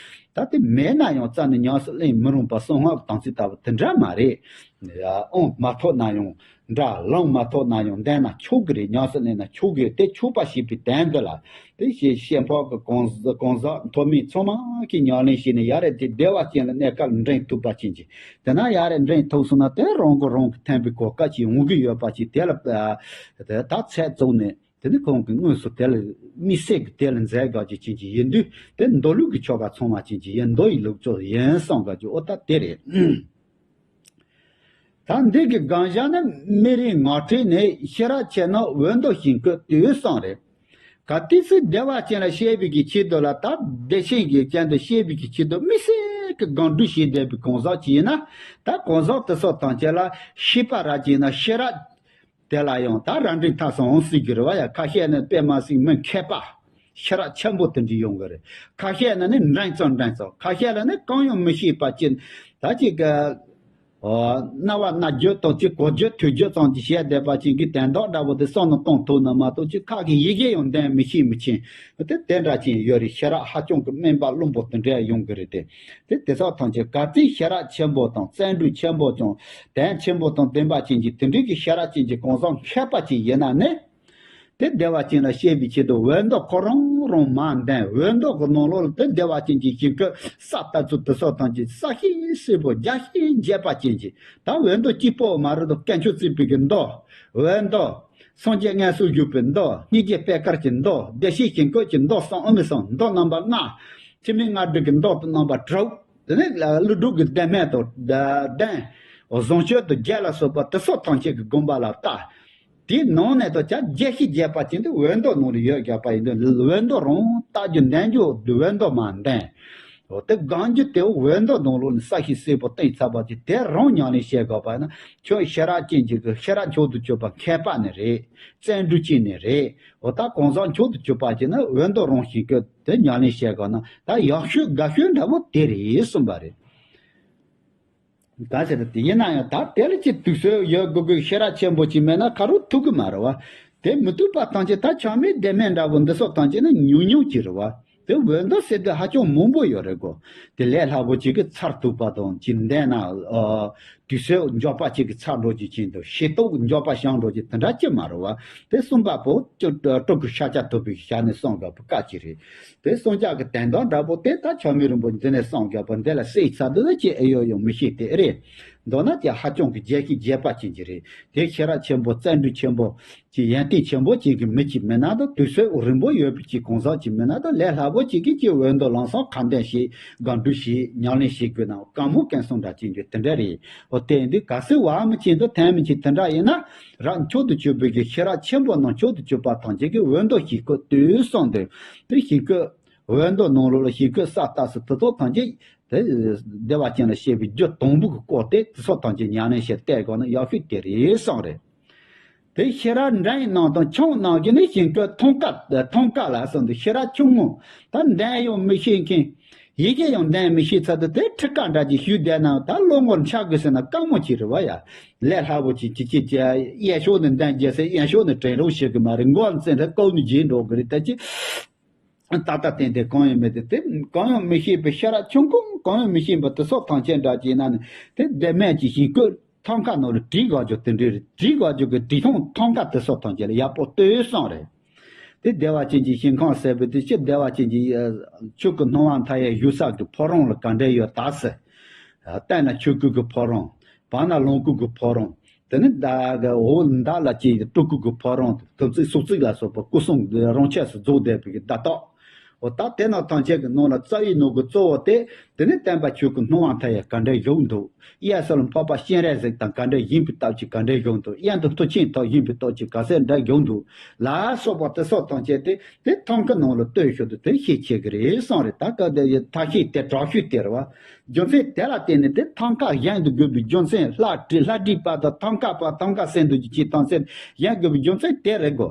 ད་དེ་མེད་ན་ཡང་རྩ་ནས་ཉམས་སུ་ལེན་མི་རུང་བ་གསང་སྔགས་དམ་ཚིག་ལྟ་བུ་དེ་འདྲ་མ་རེད། ཨང་མ་ཐོབ་ན་ཡང་འདྲ་ལུང་མ་ཐོབ་ན་ཡང་འདོན་ན་ཆོག་གི་རེད། ཉམས་སུ་ལེན་ན་ཆོག་གི་རེད། དེ་ཆོག་པ་ཞིག་པའི་དོན་འདི་ལ་དེ་ཞེས་ཤེས་འཕགས་ཀྱི་གང་གང་ཟག་ཐོག་མའི་ཚང་མ་གིས་ཉམས་ལེན་བྱས་ནས་ཡ་རེད་དེ་བདེ་བ་ཅན་ལ་གནས་སྐབས་འདྲེན་ཐུབ་པ་ཅན་གྱི་དེ་ན་ཡ་རེད་འདྲེན་ཐུབ་སོང་ན་དེ་རང་གི་རང་གི་ཐོན་པའི་གོ་སྐབས་ཅིག་འོང་གི་ཡོད་པ་ཅིག་དེ་ལ་ད་ཚད་བཙུགས་ནས། དེ་ནི་ཁོང་གིས་དངོས་སུ་དེ་ལ་དམིགས་བསལ་གྱི་དེ་ལ་མཛད་དགོས་ཀྱི་ཅན་གྱི་ཡིན་དུས་དེ་མདོ་ལུགས་ཀྱི་ཆོ་ག་ཚང་མ་ཅན་གྱི་ཡིན་མདོ་ཡི་ལུགས་ཕྱོགས་ཡིན་གསུང་དགོས་ཀྱི་འོ་ད་དེ་རེད། ད་འདི་གི་དགོངས་བཞག་ནི་སྨན་རིའི་ངོ་སྤྲོད་ནས་ཤེས་རབ་ཆེན་ནོ་འོད་མདོ་ཞིང་བཀོད་དུས་གསུངས་རེད། གལ་ཏེ་ཚུལ་བདེ་བ་ཅན་ལ་སྐྱེ་བའི་གི་ཆེད་དུ་ལ་ད་བདེ་ཆེན་གྱི་ཅན་དུ་སྐྱེ་བའི་གི་ཆེད་དུ་དམིགས་བསལ་གྱི་སྒོམ་སྒྲུབ་བྱེད་བསྡད་པའི་གང་ཟག་ཅིག་ཡིན་ན་ད་གང་ཟག་དེ་ཚོ་ཐམས་ཅད་ལ་ཤེས་པ་རབ་ཅིག་ན་ཤེས་རབ། དེ་ལ་ཡང་ད་རབ་འབྲིང་ཐ་གསུམ་ཟེར་གྱི་རེད་བ་ཡ། ཁ་ཤས་ནི་དཔེ་མ་སྲིད་མི་མཁས་པ་ཤེས་རབ་ཆེན་པོ་དེ་འདྲ་ཡོང་གི་རེད། ཁ་ཤས་ནི་ནི་འབྲིང་ཙམ་འབྲིང་ཙམ། ཁ་ཤས་ལ་ནི་གང་ཡང་མི་ཤེས་པ་ཅན་ད་ཅིག་གི་རྣ་བ་རྣ་རྒྱུད་དང་ཅིག་གོ་རྒྱུ་ཐོས་རྒྱུ་ཙམ་གྱི་བཤད་བསྡད་པ་ཅན་གྱི་དོན་དག་འདྲ་པོ་དེ་བསམ་བློ་གཏོང་ཐུབ་ན་མ་གཏོགས་ཅིག་ཁ་གི་ཡི་གེ་ཡང་འདོན་མི་ཤེས་མི་ཆེན་དེ་དེ་འདྲ་ཅན་ཡོད་རེད། ཤེས་རབ་ཧ་ཅང་གི་དམན་པ་བླུན་པོ་དེ་འདྲ་ཡོང་གི་རེད་དེ། དེ་དེ་ཚོ་ཐམས་ཅད་གལ་ཏེ་ཤེས་རབ་ཆེན་པོ་དང་བརྩོན་འགྲུས་ཆེན་པོ་ཀྱང་དོན་ཆེན་པོ་དང་ལྡན་པ་ཅན་གྱི་དེ་འདྲའི་གི་ཤེས་རབ་ཅན་གྱི་གང་ཟག་མཁས་པ་ཅིག་ཡིན་ན་ནི། དེ་བདེ་བ་ཅན་ལ་སྐྱེ་བའི་ཆེད་དུ་འོད་མདོ་ཁོ་རང་རང་མ་འདོན། འོད་མདོ་གི་ནང་ལོགས་ལ་དེ་བདེ་བ་ཅན་གྱི་ཞིང་བཀོད་ས་ལྟ་ཚུལ་དེ་ཚོ་ཐམས་ཅད་གསལ་ཤིང་གསལ་པོ་རྒྱ་ཤིང་རྒྱས་པ་ཅན་གྱི་ད་འོད་མདོ་གཅིག་པོ་མ་རེད་དོ། དཀོན་མཆོག་བརྩེགས་པའི་གི་མདོ། འོད་མདོ། སངས་རྒྱས་དངོས་སུ་བཞུགས་པའི་མདོ། སྙིང་རྗེ་པད་དཀར་གྱི་མདོ། བདེ་གཤེགས་ཞིང་བཀོད་ཀྱི་མདོ་གསུམ་ཨ་མི་གསུམ་མདོ་རྣམ་པ་ལྔ། འཆི་མེད་ལྔ་བྲག་གི་མདོ་དང་རྣམ་པ་དྲུག་དེ་ནས་ཀླུ་སྒྲུབ་ཀྱི་བདེན་སྨོན་དང་གདན། བཟང་སྤྱོད་དང་རྒྱས་ལ་སོགས་པ་དེ་སོགས་ཐམས་ཅད་ཀྱི་དགོངས་པ་ལ་བལྟ། དེའི་ནང་ནས་ད་ཆ་རྒྱས་ཤིང་རྒྱས་པ་ཅན་དེ་འོད་མདོ་ནང་ལ་ཡོད་བཞག་པ་ཡིན་དུས་འོད་མདོ་རང་བལྟ་རྒྱུ་འདོན་རྒྱུ་འོད་མདོ་མ་འདོན། འོ་དེ་གང་རྒྱུ་དེ་འོད་མདོ་ནང་ལོགས་ནས་གསལ་ཤིང་གསལ་པོ་བསྟན་ཚར་བ་ཅིག་དེ་རང་ཉམས་ལེན་བྱེད་དགོས་པ་ན་ཁྱོད་ཤེས་རབ་ཅན་གྱི་ཤེས་རབ་མཆོག་ཏུ་གྱུར་པ་མཁས་པ་ནི་རེད། བརྩོན་འགྲུས་ཅན་ནི་རེད། འོ་ད་གང་ཟག་མཆོག་ཏུ་གྱུར་པ་ཅིག་ན་འོད་མདོ་རང་ཞིག་གི་དེ་ཉམས་ལེན་བྱེད་དགོས་ན་ད་ཡག་ཤོས་དགའ་ཤོས་འདྲ་པོ་དེ་རེད་གསུངས་པ་རེད། ག་ཟེར་ན་དེ་ཡིན་ན་ཡང་ད་དེ་ལ་ཅིག་དུག་སོས་ཡོད་དགོས་ཀྱི་ཤེས་རབ་ཆེན་པོ་ཅིག་མེད་ན་ག་རུ་ཐུག་གི་མ་རེད་བ། དེ་མི་ཐུབ་པ་ཐམས་ཅད་ད་ཆགས་མེད་བདེན་མེད་འདྲ་པོ་འདི་སོགས་ཐམས་ཅད་ནི་ཉུང་ཉུང་ཅིག་རེད་བ། དེ་འོད་མདོ་ཟེར་དུས་ཧ་ཅང་མང་པོ་ཡོད་རེད་གོ། དེ་ལས་སླ་པོ་ཅིག་གི་ཚར་ཐུབ་པ་དང་ཅིག་འདན་ན་དུག་སོས་འཇོག་པ་ཅིག་གི་ཚར་འགྲོ་ཅིག་ཅིག་འདུག་ཤེས་རྟོགས་འཇོག་པ་བྱང་འགྲོ་ཅིག་དེ་འདྲ་ཅི་མ་རེད་བ། དེ་གསུམ་པ་པོ་སྤྲུལ་སྐུ་ཤཱཀྱ་ཐུབ་པའི་ཞལ་ནས་གསུངས་པ་པོ་བཀའ་ཅིག་རེད། དེ་གསུང་ཆོས་ཀྱི་དོན་དག་འདྲ་པོ་དེ་ད་ཆགས་མེད་རིན་པོ་ཆེ་འདི་ནས་གསུངས་ཡོད་པ་འདི་ལ་བསྲེས་ཚར་དུས་ཅི་ཨེ་ཡོད་ཡོད་མི་ཤེས་དེ་རེད། མདོར་ན་ཀྱང་ཧ་ཅང་གི་རྒྱས་ཤིང་རྒྱས་པ་ཅན་གྱི་རེད། དེ་ཤེས་རབ་ཆེན་པོ་བརྩོན་འགྲུས་ཆེན་པོ་ཀྱི་ཡོན་ཏན་ཆེན་པོ་ཅན་གྱི་མི་ཅིག་མིན་ན་དང་དུག་སོས་རིང་པོ་ཡོད་པའི་ཅིག་གང་ཟག་ཅིག་མིན་ན་དང་ལས་སླ་པོ་ཅིག་གིས་ཀྱི་འོད་མདོ་ལམ་སང་ཁ་འདོན་བྱེད་དགའ་འབྲུ་བྱེད་ཉམས་ལེན་བྱེད་དགོས་ན་དཀའ་མོ་སྐད་གསུང་འདྲ་ཅན་གྱི་དེ་འདྲ་རེད། འོ་དེ་ཡིན་དུས་གལ་སྲིད་བ་མི་ཅན་དང་ཐན་མི་ཅན་དེ་འདྲ་ཡིན་ན། རབ་མཆོག་ཏུ་གྱུར་པའི་གི་ཤེས་རབ་ཆེན་པོ་རྣམས་མཆོག་ཏུ་གྱུར་པ་ཐམས་ཅད་ཀྱི་འོད་མདོ་ཞིག་གོ་དུས་གསུངས་ཏེ། དེ་ཞིག་གོ་འོད་མདོ་ནང་ལོགས་ལ་ཞིག་གོ་ས་ལྟ་སུ་དེ་ཚོ་ཐམས་ཅད་དེ་བདེ་བ་ཅན་ལ་བཤད་པའི་རྒྱུ་དང་པོ་གི་སྐོར་དེ་དེ་ཚོ་ཐམས་ཅད་ཉམས་ལེན་བྱེད་བལྟས་དགོས་ན་ཡག་ཤོས་དེ་རེད་གསུངས་རེད། དེ་ཤེས་རབ་འགྲན་ཡི་ནང་དང་ཆུང་ནང་གི་ནི་ཞིག་གོ་ཐང་ཀ་ཐང་ཀ་ལ་གསུངས་ཏེ་ཤེས་རབ་ཆུང་ངུ་ད་འདོན་ཡང་མི་ཤེས་མཁན། ཡི་གེ་ཡང་འདོན་མི་ཤེས་ཚར་དུས་དེ་ཁྲི་ཀ་འདྲ་ཅིག་ཞུས་བསྡད་ན་ད་བློ་ངོར་འཆར་དགོས་ཟེར་ན་དཀའ་མོ་ཅིག་རེད་བ་ཡ། ལས་སླ་པོ་ཅིག་ཅིག་ཅིག་ཅིག་གཡས་ཕྱོགས་ནས་འདོན་རྒྱུ་ཟེར་གཡོན་ཕྱོགས་ནས་དྲན་རོགས་བྱེད་གི་མ་རེད། མགོ་བཙན་ཐབས་ཀོ་ནི་རྗེས་འགྲོ་གི་རེད་ད་ཅི། ཏག་ཏག་ཏན་ཏན་གང་ཡང་མེད་དེ་དེ་གང་ཡང་མི་ཤེས་པའི་ཤེས་རབ་ཆུང་ཀུ་གང་ཡང་མི་ཤེས་པ་དེ་སོགས་ཐམས་ཅད་འདྲ་ཅིག་ན་ནི་དེ་བདེན་མེད་ཀྱི་ཞིག་གོ་ཐང་ཀ་ནང་ལ་བྲིས་དགོས་རྒྱུ་དེ་འདྲ་རེད། བྲིས་དགོས་རྒྱུ་གི་བྲིས་ཐང་ཐང་ཀ་དེ་སོགས་ཐམས་ཅད་ལ་ཡག་པོ་ལྟོས་བསམ་རེད། དེ་བདེ་བ་ཅན་གྱི་ཞིང་ཁམས་ཟེར་བའི་དེ་ཕྱིར་བདེ་བ་ཅན་གྱི་ཆོས་ཀྱི་སྣང་བ་མཐའ་ཡས་བཞུགས་ས་ཀྱི་ཕོ་བྲང་ལ་ག་འདྲ་ཡོད་ད་ཟེར། སྟེང་ན་ཆོས་སྐུ་གི་ཕོ་བྲང་། བར་ན་ལོངས་སྐུ་གི་ཕོ་བྲང་། དེ་ནི་ད་གི་འོག་མདའ་ལ་ཅིག་སྤྲུལ་སྐུ་གི་ཕོ་བྲང་། ཐུབ་ཚིགས་སུག་ཚིགས་ལ་སོགས་པ་སྐུ་གསུང་གི་རང་ཆས་སུ་རྫོགས་བསྡད་པའི་གི་བརྡ་རྟགས། འོ་ད་དེ་རྣམས་ཐམས་ཅད་ཀྱི་ནང་ལ་རྩ་བའི་ནང་གི་གཙོ་བོ་དེ། དེ་ནི་སྟོན་པ་ཆོས་སྐུ་སྣང་བ་མཐའ་ཡས་ག་འདྲ་བཞུགས་འདུག་གཡས་ས་ལ་འཕགས་པ་སྤྱན་རས་གཟིགས་དང་ག་འདྲ་བཞུགས་པའི་སྟབས་ཀྱིས་ག་འདྲ་བཞུགས་འདུག་གཡོན་དུ་མཐུ་ཆེན་ཐོབ་བཞུགས་པའི་སྟབས་ཀྱིས་ག་ཚད་འདྲ་བཞུགས་འདུག་ལ་སོགས་པ་དེ་སོགས་ཐམས་ཅད་དེ་དེ་ཐང་ཀ་ནང་ལ་ལྟོས་ཞོར་དུ་དེ་ཤེས་ཆེ་གི་རེད་གསུངས་རེད། ད་སྐབས་དེ་ཡི་ཐ་ཤེས་དེ་དྲག་ཤོས་དེ་རེད་བ། རྒྱུ་མཚན་དེ་ལ་བརྟེན་ནས་དེ་ཐང་ཀ་གཞན་དུ་དགོས་པའི་རྒྱུ་མཚན་ལྷ་བྲིས་ལྷ་བྲིས་པ་དང་ཐང་ཀ་པ་ཐང་ཀ་གསན་དུ་ཅི་ཐང་གསན་གཞན་དགོས་པའི་རྒྱུ་མཚན་དེ་རེད་གོ།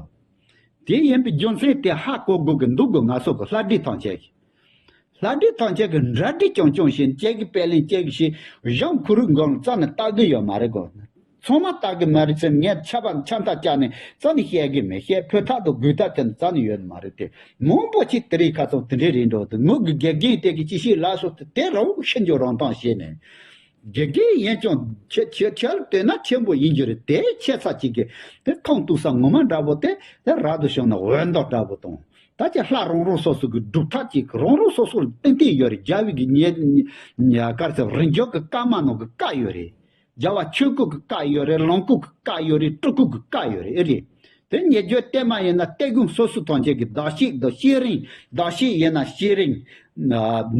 དེ་ཡིན་པའི་རྒྱུ་མཚན་དེ་ཧ་གོ་དགོས་ཀྱི་འདུག་གོ་ང་ཚོ་གི་ལྷ་བྲིས་ཐང་ཆད་ཀྱི། ལྷ་བྲིས་ཐང་ཆད་ཀྱི་འདྲ་བྲིས་ཀྱང་ཀྱང་བྱེད་ཀྱི་པད་ལེན་ཀྱེ་གི་ཞེས་གཞུང་ཁུ་རུ་འགོམ་རྩ་ནས་བལྟ་གི་ཡོད་མ་རེད་གོ། ཚང་མ་བལྟ་གི་མ་རེད་ཟེར་ངས་ཆ་པ་ཆ་མཐའ་བཅག་ནས་རྩ་ནས་བཤད་གི་མེད། བཤད་ཕོད་ཐག་དང་དགོས་ཐག་དེ་ནི་རྩ་ནས་ཡོད་མ་རེད་དེ། མང་པོ་ཅིག་དེ་རིང་ཁ་སང་དེ་འདྲའི་རེད་འགྲོ་དེ་ངོ་གི་དགེ་རྒན་དེ་གི་ཅི་ཞིག་ལ་སོགས་དེ་དེ་རང་ཤི་འཇོག་རང་སྟངས་བྱས་ནས། དགེ་རྒན་ཡིན་ཀྱང་ཁྱེད་ཁྱེད་ཁྱེད་ལ་ལྟོས་ན་ཆེན་པོ་ཡིན་རྒྱུ་རེད། དེ་ཆེ་ས་ཅིག་གི་དེ་ཁོང་ཏུ་ས་ངོ་མ་འདྲ་པོ་དེ་དེ་ར་དུ་བྱུང་ན་འོད་མདོག་འདྲ་པོ་དང་། ད་ཀྱི་ལྷ་རང་རང་སོ་སོ་གི་སྒྲུབ་ཐབས་ཅིག་རང་རང་སོ་སོ་ལ་ཏན་ཏན་ཡོད་རེད། རྒྱལ་བའི་གི་ཉེ་ཉེ་གར་ཚེ་རིན་འཇོག་གི་བཀའ་མ་ནང་གི་བཀའ་ཡོད་རེད། རྒྱལ་བ་ཆོས་སྐུ་གི་བཀའ་ཡོད་རེད། ལོངས་སྐུ་གི་བཀའ་ཡོད་རེད། སྤྲུལ་སྐུ་གི་བཀའ་ཡོད་རེད། ཨེ་རེད། དེ་ཉེ་བརྒྱུད་བརྟན་མ་ཡིན་ན་གཏེར་སྒོམ་སོ་སོ་ཐམས་ཅད་ཀྱི་བདག་བསྐྱེད་དང་བསྐྱེད་རིམ། བདག་བསྐྱེད་ཡིན་ན་བསྐྱེད་རིམ།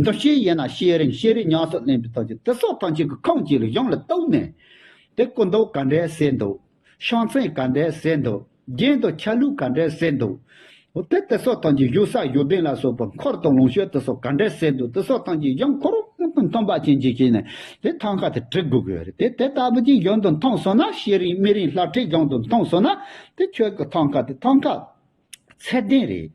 འདུ་བྱེད་ཡིན་ན་བསྐྱེད་རིམ། བསྐྱེད་རིམ་ཉམས་སུ་ལེན་པའི་ཐམས་ཅད་དེ་སོགས་ཐམས་ཅད་ཀྱི་ཁམས་ཀྱི་ལ་གཞུང་ལ་གཏུགས་ནས། དེ་སྐུ་མདོག་ག་འདྲས་གསལ་འདུག་ཤམ་མཚན་ག་འདྲས་གསལ་འདུག་རྒྱན་དང་ཆ་ལུགས་ག་འདྲས་གསལ་འདུག་འོ་དེ་དེ་སོགས་ཐམས་ཅད་བཞུགས་ས་བཞུགས་གདན་ལ་སོགས་པ་འཁོར་དང་ལོངས་སྤྱོད་དེ་སོགས་ག་འདྲས་གསལ་འདུག་དེ་སོགས་ཐམས་ཅད་གཞུང་ཁོ་རང་དང་མཐུན་པ་ཅན་ཅིག་བྱས་ནས་དེ་ཐང་ཀ་དེ་བྲི་དགོས་ཀྱི་ཡོད་རེད། དེ་དེ་ལྟ་བུ་ཅིག་གཞུང་དང་མཐུན་སོང་ན་བསྐྱེད་རིམ་སྨིན་རིམ་ལྷ་ཁྲིད་གཞུང་དང་མཐུན་སོང་ན་དེ་ཁྱོད་ཀྱི་ཐང་ཀ་དེ་ཐང་ཀ་ཚད་ལྡན་རེད།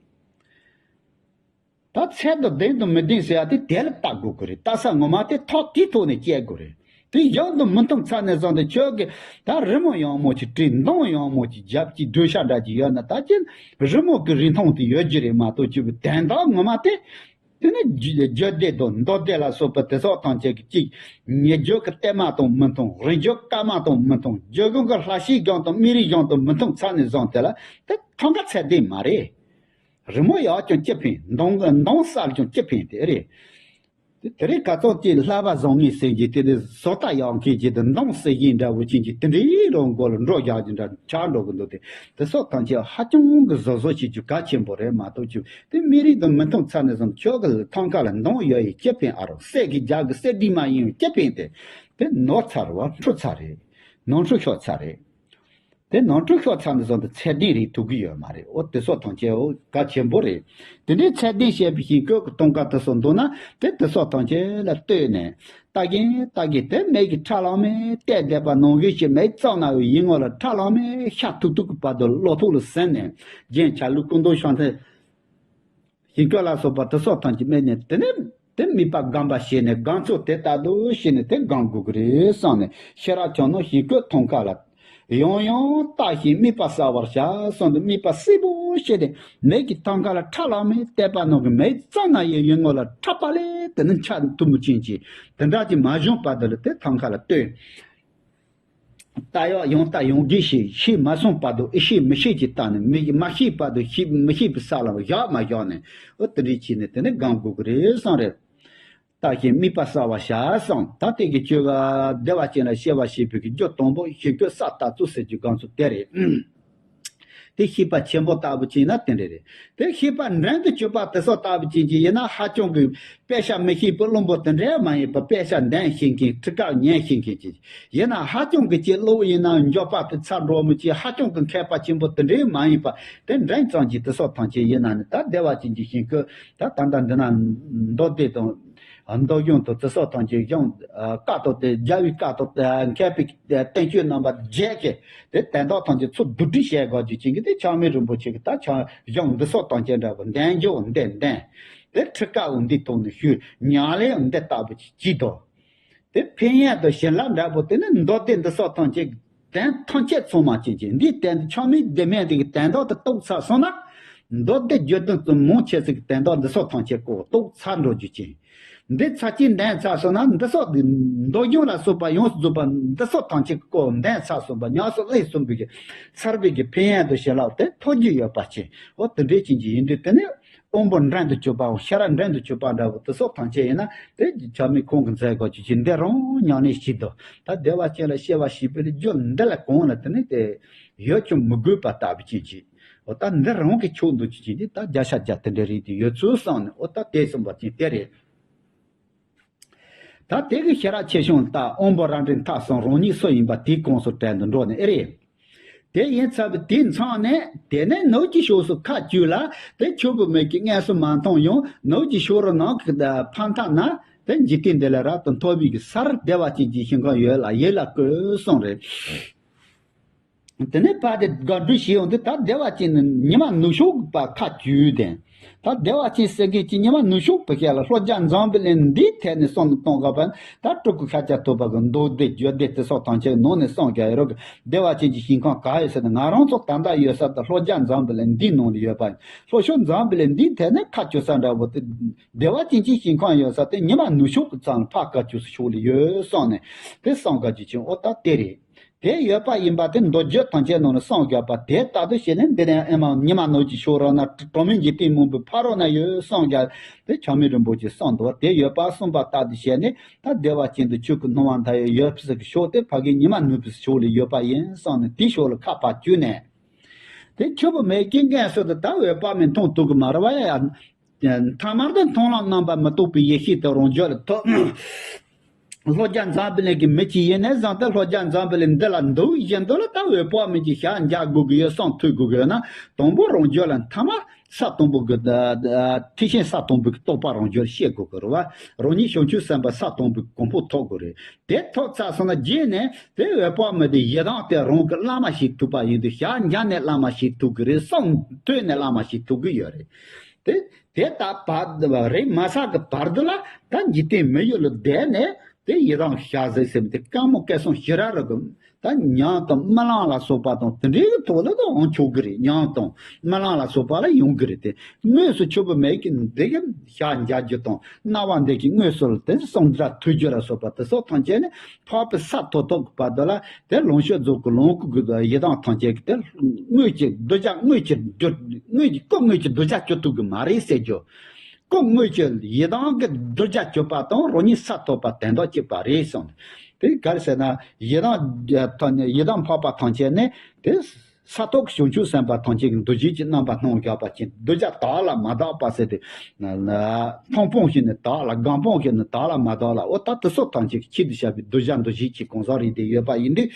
ད་ཚད་དང་ལྡན་དང་མི་ལྡན་ཟེར་ཡ་དེ་དེ་ལ་བལྟ་དགོས་ཀྱི་རེད། བལྟ་ས་ངོ་མ་དེ་ཐོག་དེའི་ཐོག་ནས་བཅད་དགོས་རེད། དེ་གཞུང་དང་མི་མཐུན་ཚར་ནས་བཟུང་སྟེ་ཁྱོད་ཀྱིས་ད་རི་མོ་ཡག་མོ་ཅིག་བྲིས། མདངས་ཡག་མོ་ཅིག་བརྒྱབ་ཅིག་སྒྲོལ་ཤ་འདྲ་ཅིག་ཡོད་ན་ད་ཅི་རི་མོ་གི་རིན་ཐང་དེ་ཡོད་རྒྱུ་རེད་མ་གཏོགས་ཅིག་གི་དོན་དག་ངོ་མ་དེ། དེ་ནི་རྒྱུད་སྡེ་དང་མདོ་སྡེ་ལ་སོགས་པ་དེ་སོགས་ཐམས་ཅད་ཀྱི་གཅིག་ཉེ་བརྒྱུད་ཀྱི་བརྟན་མ་དང་མི་མཐུན། རིང་བརྒྱུད་བསྐལ་མ་དང་མི་མཐུན། རྒྱུད་གཞུང་གི་ལྷ་བཤད་གཞུང་དང་སྨིན་རིམ་གཞུང་དང་མི་མཐུན་ཚར་ནས་བཟུང་དེ་ལ་དེ་ཐང་ཀ་ཚད་ལྡན་མ་རེད། རི་མོ་ཡག་ཀྱང་ཅི་ཕན། མདངས་མདངས་གསལ་ཀྱང་ཅི་ཕན་དེ་རེད། དེ་དེ་རིང་ཁ་སང་དེ་ལྷ་པ་བཟང་ངན་ཟེར་གྱི་དེ་ནི་བཟོ་ལྟ་ཡག་མཁན་གྱི་དེ་མདང་ཟེར་བཞིན་འདྲ་བོ་ཅན་གྱི་དེ་འདྲའི་རང་མགོ་ལ་འགྲོ་རྒྱག་གི་འདྲ་ཆགས་འགྲོ་གི་འདུག་དེ་དེ་སོགས་ཐམས་ཅད་ཧ་ཅང་གི་བཟོ་བཟོ་བྱེད་རྒྱུ་གལ་ཆེན་པོ་རེད་མ་གཏོགས་ཅིག་དེ་མི་རིགས་དང་མི་མཐུན་ཚར་ནས་བཟུང་ཁྱོད་ཀྱི་ཐང་ཀ་ལ་མདང་ཡོད་ཡི་ཅི་ཕན་ཨ་རོ་གསེར་གྱི་རྒྱ་གི་གསེར་སྡིག་མ་ཡིན་ཅི་ཕན་དེ་དེ་ནོར་ཚར་བ་འཁྲུ་ཚར་རེད། ནོར་འཁྲུལ་ཤོར་ཚར་རེད། དེ་ནོར་འཁྲུལ་ཤོར་ཚར་ནས་བཟུང་དུ་ཚད་ལྡན་རིགས་ཐུབ་ཀྱི་ཡོད་མ་རེད། འོ་དེ་སོགས་ཐམས་ཅད་འོ་གལ་ཆེན་པོ་རེད། དེ་འདྲའི་ཚད་ལྡན་བཤད་པའི་ཞིང་བཀོད་ཀྱི་གཏོང་ཁ་དེ་སོགས་འདུག་ན་དེ་དེ་སོགས་ཐམས་ཅད་ལ་ལྟོས་ནས་ལྟ་གིན་ལྟ་གིན་དེ་མིག་གིས་ཁྲ་ལམ་མེ་བལྟས་བསྡད་པ་ནང་བཞིན་ཞིག་མིག་གཙང་ན་ཡི་ངོ་ལ་ཁྲ་ལམ་མེ་ཤ་ཐུག་ཐུག་གི་བར་དུ་ལོ་ཐུག་ལ་ཟིན་ནས་རྒྱན་ཆ་ལུགས་སྐུ་མདོག་ཤང་ཐལ། ཞིང་བཀོད་ལ་སོགས་པ་དེ་སོགས་ཐམས་ཅད་སྨྲས་ནས་དེ་ནས་དེ་དམིགས་པ་སྒོམ་པ་བྱས་ནས་སྒོམ་ཚུལ་དེ་ལྟ་བུ་བྱས་ནས་དེ་སྒོམ་དགོས་ཀྱི་རེད་བསམ་ནས་ཤེས་རབ་ཆོས་ནོར་ཞིང་བཀོད་ཐང་ཀ་ལ་ཡང་ཡང་བལྟ་ཞིང་དམིགས་པ་གསལ་བར་བྱ་གསུངས་ཏེ་དམིགས་པ་གསལ་པོ་བྱས་ཏེ་མིག་གི་ཐང་ཀ་ལ་ཁྲ་ལམ་མེ་བལྟས་པ་ནང་གི་མིག་གཙང་ན་ཡི་ཡི་ངོ་ལ་ཁྲ་པ་ལས་དེ་ནི་འཆར་ཐུབ་མི་ཅན་གྱི་དེ་འདྲ་གྱི་མ་བྱུང་བར་དུ་ལ་དེ་ཐང་ཀ་ལ་ལྟོས། ལྟ་ཡག་ཡང་ལྟ་ཡང་བརྒྱུད་བྱས་ཤེས་མ་སོང་བར་དུ་ཨེ་ཤེས་མི་ཤེས་ཀྱི་ལྟ་ནས་མི་མ་ཤེས་བར་དུ་ཤེས་མི་ཤེས་པའི་ས་ལ་བཞག་མ་བཞག་ནས་འོ་དེ་འདྲའི་བྱས་ནས་དེ་ནས་སྒོམ་དགོས་ཀྱི་རེད་བསམ་རེད། ལྟ་ཞིང་དམིགས་པ་གསལ་བར་བྱ་བསམ་ད་ལྟའི་གི་སྤྱོད་པ་བདེ་བ་ཅན་ལ་སྐྱེ་བ་བྱེད་པའི་གི་རྒྱུ་དང་པོ་ཞིང་བཀོད་ས་ལྟ་ཚུལ་ཟེར་རྒྱུ་སྒོམ་ཚུལ་དེ་རེད། དེ་ཤེས་པ་ཆེན་པོ་ལྟ་བུ་ཅིག་ཡིན་ན་དེ་འདྲ་རེད། དེ་ཤེས་པ་འབྲིང་དུ་གྱུར་པ་དེ་སོགས་ལྟ་བུ་ཅིག་ཅིག་ཡིན་ན་ཧ་ཅང་གི་དཔེ་ཆ་མི་ཤེས་པའི་བླུན་པོ་དེ་འདྲ་མ་ཡིན་པར་དཔེ་ཆ་འདོན་ཤེས་མཁན་ཁྲིད་ཀར་ཉན་ཤེས་མཁན་ཅིག་ཡིན་ན་ཧ་ཅང་གི་ཅིག་བློ་ཡིན་ན་འཇོག་པ་དེ་ཚ་འགྲོ་མི་ཅིག་ཧ་ཅང་གི་མཁས་པ་ཆེན་པོ་དེ་འདྲ་མ་ཡིན་པར་དེ་འབྲིང་ཙམ་གྱི་དེ་སོགས་ཐམས་ཅད་ཡིན་ན་ནི་ད་བདེ་བ་ཅན་གྱི་ཞིང་བཀོད་ད་ད་ལྟ་འདི་ན་མདོ་སྡེ་དང་། མདོ་རྒྱུད་དང་དེ་སོགས་ཐམས་ཅད་གཞུང་བཀའ་ཐོབ་སྟེ་རྒྱལ་བའི་བཀའ་ཐོབ་སྟེ་མཁས་པའི་བསྟན་བཅོས་རྣམ་པ་བརྒྱད་ཀྱི་དེ་དོན་དག་ཐམས་ཅད་ཚུར་བསྡུ་སྒྲིག་བྱས་དགོས་རྒྱུ་ཅན་གྱི་དེ་ཆགས་མེད་རིན་པོ་ཆེ་གི་ད་ཆགས་གཞུང་འདི་སོགས་ཐམས་ཅད་འདྲ་བོ་འདོན་རྒྱུ་འདི་འདོན་དེ་ཁྲིད་ཀ་འོ་འདི་ཐོག་ནས་ཞུས་ཉམས་ལེན་འདི་ལྟ་བུ་ཅིག་བགྱིས་དོ། དེ་ཕན་ཡོན་དང་བྱིན་རླབས་འདྲ་པོ་དེ་ནི་མདོ་སྡེ་འདི་སོགས་ཐམས་ཅད་དོན་ཐམས་ཅད་ཚང་མ་ཅན་གྱི་འདིའི་དོན་དུ་ཆགས་མེད་བདེན་མེད་འདི་གི་དོན་དག་དེ་རྟོགས་ཚར་སོང་ན། མདོ་སྡེ་བརྒྱད་དོན་གཙོ་མང་ཆེ་ཟིག་གི་དོན་དག་འདི་སོགས་ཐམས་ཅད་ཀོ་རྟོགས་ཚར་འགྲོ་རྒྱུ་ཅན། འདི་ཚར་གཅིག་འདོན་ཚར་སོང་ན་འདི་སོགས་འདི་མདོ་རྒྱུད་ལ་སོགས་པ་ཡོངས་སུ་རྫོགས་པ་འདི་སོགས་ཐམས་ཅད་ཀོ་འདོན་ཚར་སོང་པ་ཉམས་སུ་ལེན་སོང་པའི་གི་ཚར་བའི་གི་ཕན་ཡོན་དང་བྱིན་རླབས་དེ་ཐོབ་རྒྱུ་ཡོད་པ་ཅན། འོ་དེ་འདྲའི་ཅན་གྱི་ཡིན་དུས་དེ་ནི། དབང་པོ་འབྲིང་དུ་གྱུར་པའམ་ཤེས་རབ་འབྲིང་དུ་གྱུར་པ་འདྲ་བོ་དེ་སོགས་ཐམས་ཅད་ཡིན་ན་དེ་ཆགས་མེད་ཁོང་གི་མཛད་སྒོ་ཅིག་ཅིག་འདི་རང་ཉམས་ལེན་བྱེད་དོ། ད་བདེ་བ་ཅན་ལ་སྐྱེ་བ་བྱེད་པའི་རྒྱུ་འདི་ལ་གང་ལ་དེ་ནི་དེ་ཡོད་ཀྱང་མི་དགོས་པ་ལྟ་བུ་ཅན་ཅིག་འོ་ད་འདི་རང་གི་ཕྱོགས་འདུ་ཅིག་ཅིག་འདི་ད་བརྒྱ་ཆ་བརྒྱ་དེ་འདྲ་རེད་དེ་ཡོད་ཚུལ་བསམ་ནས་འོ་ད་དེ་གསུངས་པ་ཅན་དེ་རེད། ད་དེ་གི་ཤེས་རབ་ཆེ་ཆུང་ལྟ་དབང་པོ་རབ་འབྲིང་ཐ་གསུམ་རང་ཉིད་སུ་ཡིན་པ་དེའི་ཁོངས་སུ་བྲལ་དུ་འགྲོ་ནས་ཨེ་རེད། དེ་ཡིན་ཚར་བའི་དུས་མཚམས་ནས་དེ་ནས་ནུབ་ཀྱི་ཕྱོགས་སུ་ཁ་བསྒྱུར་ལ་དེ་ཆོས་པའི་མིག་གིས་དངོས་སུ་མ་མཐོང་ཡང་ནུབ་ཀྱི་ཕྱོགས་རུ་ནང་གི་ཕ་མཐའ་ན་དེ་འཇིག་རྟེན་འདི་ལས་རབ་ཏུ་མཐོ་བའི་གི་སར་བདེ་བ་ཅན་གྱི་ཞིང་ཁམས་ཡོད་ལ་ཡིད་ལ་བཀོད་གསུངས་རེད། དེ་ནས་ཕར་དེ་དགག་སྒྲུབ་བྱེད་ཡོང་དུས་ད་བདེ་བ་ཅན་ནི་ཉི་མ་ནུབ་ཕྱོགས་པ་ཁ་བསྒྱུར་དེ། ད་བདེ་བ་ཅན་ཟེར་མཁན་གྱི་ཉི་མ་ནུབ་ཕྱོགས་པའི་ཞལ་ལ་ལྷོ་རྒྱ་འཛམ་བུ་གླིང་འདིའི་ཐད་ནས་གསུངས་ནས་གཏོང་དགོས་པ་ད་སྤྲུལ་སྐུ་ཤཱཀྱ་ཐུབ་པ་གི་མདོ་སྡེ་རྒྱུད་སྡེ་དེ་སོགས་ཐམས་ཅད་ནང་ནས་གསུངས་ཀྱང་ཡོད་རོགས་ཀྱི་བདེ་བ་ཅན་གྱི་ཞིང་ཁམས་ག་ཡོད་ཟེར་ན་ང་རང་ཚོ་ད་ལྟ་ཡོད་ས་དེ་ལྷོ་རྒྱ་འཛམ་བུ་གླིང་འདིའི་ནང་ལ་ཡོད་པ་ཡིན། ལྷོ་ཕྱོགས་འཛམ་བུ་གླིང་འདིའི་ཐད་ནས་ཁ་བསྒྱུར་ས་འདྲ་བོ་དེ་བདེ་བ་ཅན་གྱི་ཞིང་ཁམས་ཡོད་ས་དེ་ཉི་མ་ནུབ་ཕྱོགས་ཀྱི་མཚམས་ལ་ཕར་ཁ་བསྒྱུར་ས་ཕྱོགས་ལ་ཡོད་གསུངས་ནས་དེ་གསུངས་ཀྱང་རྒྱུ་ཅན་འོ་ད་དེ་རེད། དེ་ཡོད་པ་ཡིན་པ་དེ་མདོ་རྒྱུད་ཐམས་ཅད་ནང་ལ་གསུངས་ཡོད་པ་དེ་ལྟར་དུ་བྱས་ནས་འདི་ནས་ཨེ་མ་ཉི་མ་ནུབ་ཀྱི་ཕྱོགས་རོ་ན་གྲོང་མི་འཇིག་རྟེན་མང་པོའི་ཕ་རོལ་ན་ཡོད་གསུངས་ཀྱང་དེ་ཆགས་མེད་རིན་པོ་ཆེས་གསུངས་འདུག་དེ་ཡོད་པ་གསུངས་པ་ལྟར་དུ་བྱས་ནས་ད་བདེ་བ་ཅན་དུ་ཆོས་ཀྱི་སྣང་བ་མཐའ་ཡས་ཡོད་ས་ཀྱི་ཕྱོགས་དེ་ཕ་གི་ཉི་མ་ནུབ་པའི་ཕྱོགས་ལ་ཡོད་པ་ཡིན་གསུངས་ནས་དེའི་ཕྱོགས་ལ་ཁ་ཕར་བསྒྱུར་ནས། དེ་ཆོས་པ་མེད་ཀྱི་ངན་སོང་དུ་ད་འོད་དཔག་མེད་མཐོང་ཐུབ་ཀྱི་མ་རེད་བ་ཡ། མཐའ་མར་དུ་མཐོང་ལམ་རྣམ་པར་མི་རྟོག་པའི་ཡེ་ཤེས་དེ་རང་རྒྱུད་ལ་ཐོབ། ལྷོ་རྒྱ་འཛམ་བུ་གླིང་གི་མི་གཅིག་ཡིན་ནའི་བཟང་སྟེ་ལྷོ་རྒྱ་འཛམ་བུ་གླིང་འདི་ལ་འདུག་བཞིན་དུ་ལ་ད་འོད་དཔག་མེད་ཀྱི་ཞལ་མཇལ་དགོས་ཀྱི་ཡོད་བསམ་ཐུབ་དགོས་ཀྱི་ཡོད་ན་དང་པོ་རང་རྒྱུད་ལ་མཐའ་མ་ས་དང་པོ་གི་ཐེག་ཆེན་ས་དང་པོ་གི་རྟོགས་པ་རང་རྒྱུད་ལ་སྐྱེ་དགོས་ཀྱི་རེད་བ། རང་ཉིད་བྱང་ཆུབ་སེམས་དཔའ་ས་དང་པོའི་གོ་འཕང་ཐོབ་དགོས་རེད། དེ་ཐོབ་ཚར་སོང་ན་རྗེས་ནས་དེ་འོད་དཔག་མེད་དེ་ཡི་དམ་དེ་རང་གི་བླ་མ་ཞིག་ཐུབ་པ་ཡིན་དུས་ཞལ་མཇལ་ནས་བླ་མ་ཞིག་ཐུབ་ཀྱི་རེད་བསམ་ཐོས་ནས་བླ་མ་ཞིག་ཐུབ་ཀྱི་ཡོད་རེད། དེ་དེ་ལྟ་བར་རེད་མ་ཟ་གི་བར་དུ་ལ་ད་འཇིག་རྟེན་མི་ཡུལ་ལ་བསྡད་ནས་དེ་ཡི་དམ་ཞལ་གཟིགས་ཟེར་མི་དེ་བཀའ་མོ་བཀའ་གསུང་ཞི་ར་རུ་གི་ད་ཉམས་དང་རྨི་ལམ་ལ་སོགས་པ་དང་དེ་འདྲའི་གི་ཐོག་ལ་ད་འོང་ཆོག་གི་རེད། ཉམས་དང་རྨི་ལམ་ལ་སོགས་པ་ལ་ཡོང་གི་རེད་དེ། དངོས་སུ་ཆོས་པ་མེད་ཀྱི་འདི་གི་ཞལ་མཇལ་རྒྱུ་དང་རྣ་བ་འདི་གི་དངོས་སུ་ལ་དེ་གསུང་སྒྲ་ཐོས་རྒྱུ་ལ་སོགས་པ་དེ་སོགས་ཐམས་ཅད་ནི་འཕགས་པའི་ས་ཐོབ་ཐོབ་ཀྱི་བར་དུ་ལ་དེ་ལོངས་སྤྱོད་རྫོགས་ཀྱི་ལོངས་སྐུ་གི་ཡི་དམ་ཐམས་ཅད་ཀྱི་དེ་དངོས་ཀྱི་གདུལ་བྱ་དངོས་ཀྱི་རྒྱུ་དངོས་ཀྱི་སྐུ་དངོས་ཀྱི་གདུལ་བྱ་སྐྱོབ་ཐུབ་ཀྱི་མ་རེད་ཟེར་རྒྱུ། སྐུ་དངོས་ཀྱི་ཡི་དམ་གྱི་གདུལ་བྱ་གྱུར་པ་དང་རང་ཉིད་ས་ཐོབ་པ་དོན་དང་གཅིག་པ་རེད་གསུངས། དེ་ག་རེ་ཟེར་ན་ཡི་དམ་ཐོབ་ནས་ཡི་དམ་འཕགས་པ་ཐམས་ཅད་ནི་དེ་ས་ཐོབ་བྱང་ཆུབ་སེམས་དཔའ་ཐམས་ཅད་ཀྱི་འདུ་བྱེད་ཀྱི་རྣམ་པ་སྣང་བཞག་པ་ཅན་གདུལ་བྱ་དག་ལ་མ་དག་པ་ཟེར་ཏེ། མཐོང་སྤང་བྱས་ནས་དག་ལ་སྒོམ་སྤང་བྱས་ནས་དག་ལ་མ་དག་ལ་འོ་ད་དེ་སོགས་ཐམས་ཅད་ཀྱི་ཆེད་དུ་བཤད་པའི་གདུལ་བྱ་འདུ་བྱེད་ཀྱི་གང་ཟག་རེད་དེ་ཡོད་པ་ཡིན་དུས།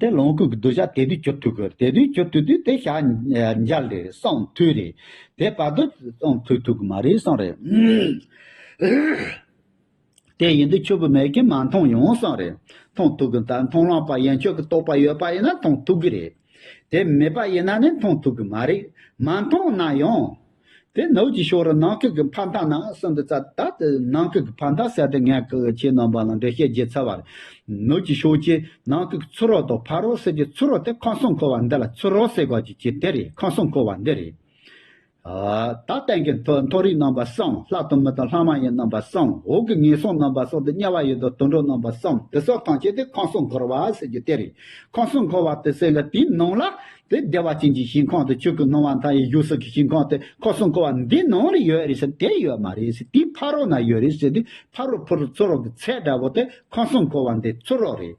དེ་ལོངས་སྐུ་གི་གདུལ་བྱ་དེ་དུས་གྱུར་ཐུབ་ཀྱི་རེད། དེ་དུས་གྱུར་ཐུབ་དུས་དེ་ཞག་འཇལ་རེད་གསུངས་ཐུབ་རེད། དེ་བར་དུ་གསུངས་ཐུབ་ཐུབ་ཀྱི་མ་རེད་གསུངས་རེད། དེ་ཡིན་དུས་ཆོས་པོ་མེད་ཀྱི་མ་མཐོང་ཡང་གསུངས་རེད། མཐོང་ཐུབ་ཀྱི་ད་མཐོང་ལམ་པ་ཡན་ཆོད་ཀྱི་རྟོགས་པ་ཡོད་པ་ཡིན་ན་མཐོང་ཐུབ་ཀྱི་རེད། དེ་མེད་པ་ཡིན་ན་ནི་མཐོང་ཐུབ་ཀྱི་མ་རེད། མ་མཐོང་ན་ཡང་། དེ་ནུབ་ཀྱི་ཕྱོགས་རུ་ནམ་མཁའ་གི་ཕ་མཐའ་ན་གསུངས་འདུག་ཙ་ད་དེ་ནམ་མཁའ་གི་ཕ་མཐའ་ཟེར་དེ་ངས་ཁྱེད་རྣམ་པ་ལ་འགྲེལ་བཤད་བྱས་ཚར་བ་རེད། ནུབ་ཀྱི་ཕྱོགས་ཀྱི་ནམ་མཁའ་གི་ཚུ་རོལ་དང་ཕ་རོལ་ཟེར་གྱི་ཚུ་རོལ་དེ་ཁམས་གསུམ་འཁོར་བ་འདི་ལ་ཚུ་རོལ་ཟེར་དགོས་ཀྱི་ཀྱི་དེ་རེད། ཁམས་གསུམ་འཁོར་བ་འདི་རེད། ད་གཏན་གྱི་མཐོ་མཐོ་རིས་རྣམ་པ་གསུམ། ལྷ་དང་མི་དང་ལྷ་མ་ཡིན་རྣམ་པ་གསུམ། འོག་གི་ངན་སོང་རྣམ་པ་གསུམ་དང་དམྱལ་བ་ཡི་དྭགས་དུད་འགྲོ་རྣམ་པ་གསུམ། དེ་སོགས་ཐམས་ཅད་དེ་ཁམས་གསུམ་འཁོར་བ་ཟེར་རྒྱུ་དེ་རེད། ཁམས་གསུམ་འཁོར་བ་དེ་ཟེར་ལ་དེའི་ནང་ལ་དེ་བདེ་བ་ཅན་གྱི་ཞིང་ཁམས་དང་ཆོས་ཀྱི་སྣང་བ་མཐའ་ཡས་བཞུགས་ས་གི་ཞིང་ཁམས་དེ་ཁམས་གསུམ་འཁོར་བ་འདིའི་ནང་ལ་ཡོད་རེད་ཟེར། དེ་ཡོད་མ་རེད་ཟེར། དེའི་ཕ་རོལ་ན་ཡོད་རེད་ཟེར་དུས་ཕ་རོལ་ཕུ་རོལ་ཚུ་རོལ་གྱི་ཚད་འདྲ་བོ་དེ་ཁམས་གསུམ་འཁོར་བ་འདི་ཚུ་རོལ་རེད།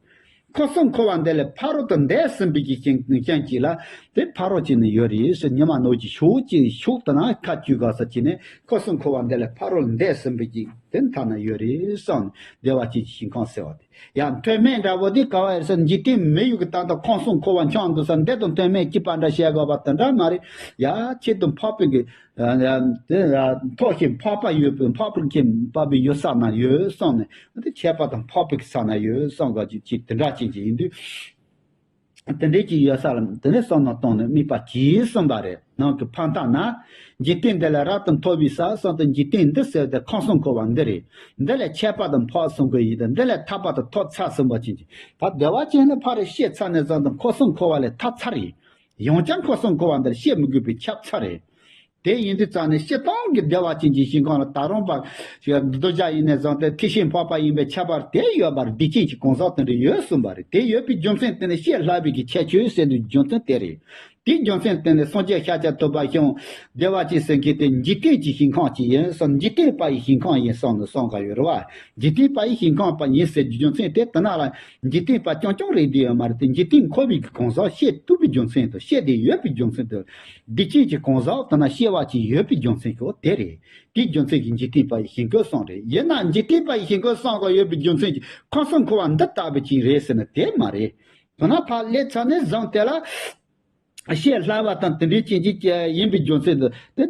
ཁམས་གསུམ་འཁོར་བ་འདི་ལས་ཕ་རོལ་ཏུ་འདས་ཟིན་པའི་གི་རྐྱེན་རྐྱེན་གྱིས་ལ་དེ་ཕ་རོལ་ཅིག་ནི་ཡོད་རེད་ཟེར། ཉི་མ་ནུབ་ཀྱི་ཕྱོགས་ཀྱི་ཕྱོགས་དེ་ན་ཁ་བཅུག་ག་ས་ཅིག་ནས་ཁམས་གསུམ་འཁོར་བ་འདི་ལས་ཕ་རོལ་འདས་ཟིན་པའི་གི་དེ་མཐའ་ན་ཡོད་རེད་གསུངས་ནས་བདེ་བ་ཅན་གྱི་ཞིང་ཁམས་ཟེར་བ་དེ། ཡང་མཐོ་དམན་འདྲ་བོ་དེ་ག་བ་ཡོད་ཟེར། འཇིག་རྟེན་མི་ཡུལ་གྱི་ད་ལྟ་ཁམས་གསུམ་འཁོར་བ་འཁྱམས་འདུག་ས་འདི་དང་མཐོ་དམན་གཅིག་པ་འདྲ་བཤད་དགོས་པ་དེ་འདྲ་མ་རེད། ཡ་ཁྱེད་དང་འཕགས་པའི་གི་དེ་མཐོ་ཞིང་འཕགས་པ་ཡོད་པའི་འཕགས་པའི་གི་འཕགས་པའི་ཡུལ་ས་ན་ཡོད་གསུངས་ནས་དེ་ཁྱད་པར་དང་འཕགས་པའི་ས་ན་ཡོད་གསུངས་ག་ཅིག་ཅིག་དེ་འདྲ་ཅན་ཅིག་ཡིན་དུས། དེ་འདྲའི་ཅིག་ཡོད་ས་ལ་དེ་ནས་བསམ་མནོ་བཏང་ནས་དམིགས་པ་གྱིས་གསུངས་པ་རེད། ནང་གི་ཕ་མཐའ་ན། འཇིག་རྟེན་འདི་ལས་རབ་ཏུ་མཐོ་བའི་ས་གསུངས་ཏེ་འཇིག་རྟེན་འདི་ཟེར་ཏེ་ཁམས་གསུམ་འཁོར་བ་འདི་རེད། འདི་ལས་ཁྱད་པར་དུ་འཕགས་གསུངས་གི་ཡིན་ཏེ་འདི་ལས་ཐར་པ་དང་ཐོབ་ཚར་གསུངས་པ་ཅན་གྱི་ད་བདེ་བ་ཅན་ནི་ཕ་རོལ་སྐྱེས་ཚར་ནས་བཟུང་སྟེ་ཁམས་གསུམ་འཁོར་བ་ལས་ཐར་ཚར་རེད། ཡང་བསྐྱར་ཁམས་གསུམ་འཁོར་བ་འདིར་སྐྱེ་མི་དགོས་པས་ཁྱབ་ཚར་རེད། དེ་ཡིན་དུས་ཙང་ནས་སྤྱིར་བཏང་གི་བདེ་བ་ཅན་གྱི་ཞིང་ཁམས་ལ་ད་རུང་བར་གདུལ་བྱ་ཡིན་ནས་བཟུང་སྟེ་ཐེག་ཆེན་འཕགས་པ་ཡིན་པའི་ཁྱད་པར་དེ་ཡོད་པར་སྡིག་ཅན་གྱི་གང་ཟག་དེ་འདྲ་ཡོད་གསུངས་པ་རེད། དེ་ཡོད་པའི་རྒྱུ་མཚན་དེ་ནི་ཤེས་སླ་བའི་གི་ཁྱད་ཆོས་ཟེར་དུས་རྒྱུ་མཚན་དེ་རེད། དེའི་རྒྱུ་མཚན་དེ་ནི་སངས་རྒྱས་ཤཱཀྱ་ཐུབ་པ་ཤོང་བདེ་བ་ཅན་ཟེར་མཁན་དེ་འཇིག་རྟེན་གྱི་ཞིང་ཁམས་ཅིག་ཡིན་གསུངས། འཇིག་རྟེན་པ་ཡི་ཞིང་ཁམས་ཡིན་གསུངས་ནས་གསུངས་ག་ཡོད་རེད་བ། འཇིག་རྟེན་པ་ཡི་ཞིང་ཁམས་པ་ཡིན་ཟེར་རྒྱུ་མཚན་དེ་དེ་ན་ལ་འཇིག་རྟེན་པ་རྐྱང་རྐྱང་རེད་དེ་ཡོད་མ་རེད་དེ། འཇིག་རྟེན་འཁོར་བའི་གི་གང་ཟག་ཤེས་ཐུབ་པའི་རྒྱུ་མཚན་དང་ཤེས་བདེ་ཡོད་པའི་རྒྱུ་མཚན་དང་། སྡིག་ཅན་གྱི་གང་ཟག་དེ་ན་ཤེས་པ་ཅིག་ཡོད་པའི་རྒྱུ་མཚན་གྱི་འོ་དེ་རེད། དེའི་རྒྱུ་མཚན་གྱིས་འཇིག་རྟེན་པ་ཡི་ཞིང་ཁམས་གསུངས་རེད། ཡིན་ན་འཇིག་རྟེན་པ་ཡི་ཞིང་ཁམས་གསུངས་པ་ཡོད་པའི་རྒྱུ་མཚན་གྱིས་ཁམས་གསུམ་འཁོར་བ་འདི་ལྟ་བུ་ཅིག་རེད་ཟེར་ན་དེ་མ་རེད། དེ་ན་ཕར་སླེབས་ཚར་ནས་བཟུང་དེ་ལ་ཤེས་སླ་བ་དང་དེ་འདྲའི་ཅན་གྱི་ཡིན་པའི་རྒྱུ་མཚན་དུ་དེ་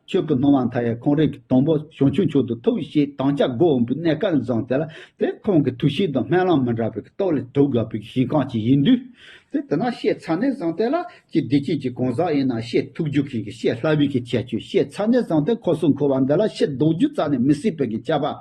ཆོས་ཀྱི་སྣང་བ་མཐའ་ཡས་ཁོང་རང་གི་དང་པོ་བྱང་ཆུབ་མཆོག་ཏུ་ཐུག་ཞེས་དམ་བཅའ་སྒོ་འོང་བའི་གནས་སྐབས་བཟུང་དེ་ལ་དེ་ཁོང་གི་ཐུགས་བཞེད་དང་སྨོན་ལམ་མི་འདྲ་བའི་སྟོབས་ལས་གྲུབ་དགོས་པའི་ཞིང་ཁམས་ཅིག་ཡིན་དུས། དེ་དེ་ན་ཤེས་ཚར་ནས་བཟུང་སྟེ་ལ་ཅི་བདེ་སྐྱིད་ཀྱི་གང་ཟག་ཡིན་ན་ཤེས་ཐུབ་རྒྱུ་ཁྱེད་ཀྱི་ཤེས་སླ་བའི་གི་ཁྱད་ཆོས་ཤེས་ཚར་ནས་བཟུང་སྟེ་ཁམས་གསུམ་འཁོར་བ་འདི་ལ་ཤི་ལྡོག་རྒྱུ་རྩ་ནས་མི་སྲིད་པའི་གི་ཁྱབ་པ།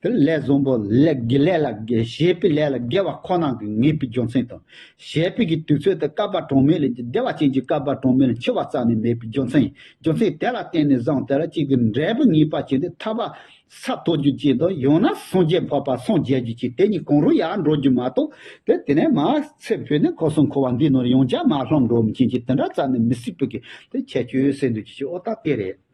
དེ་ལས་བཟང་པོ་ལས་དགེ་ལས་ལ་དགེ་བྱས་པའི་ལས་ལ་དགེ་བ་ཁོ་ན་གི་ངེས་པའི་རྒྱུ་མཚན་དང་། བྱས་པའི་གི་དུས་ཚོད་དེ་བསྐལ་པ་གྲངས་མེད་ལས་བདེ་བ་ཅན་གྱི་བསྐལ་པ་གྲངས་མེད་ལས་འཆི་བ་རྩ་ནས་མེད་པའི་རྒྱུ་མཚན། རྒྱུ་མཚན་དེ་ལ་བརྟེན་ནས་བཟུང་སྟེ་ལ་གཅིག་གི་འབྲས་བུ་ངེས་པ་བྱས་ཏེ་ཐར་པ། ས་ཐོབ་རྒྱུ་གཅིག་དང་ཡང་ན་སངས་རྒྱས་འཕགས་པ་སངས་རྒྱས་རྒྱུ་གཅིག་དེ་གཉིས་གང་རུང་ཡར་འགྲོ་རྒྱུ་མ་གཏོགས་དེ་དེ་ནས་མར་ཚེ་འཕོས་ནས་ཁམས་གསུམ་འཁོར་བ་འདིའི་ནང་ཡང་བསྐྱར་མར་ལྷུང་འགྲོ་མི་ཕྱིན་གྱི་དེ་འདྲ་རྩ་ནས་མི་སྲིད་པའི་གི་དེ་ཁྱད་ཆོས་ཟེར་འདུག་ཅིག་ཨོ་ད་དེ་རེད།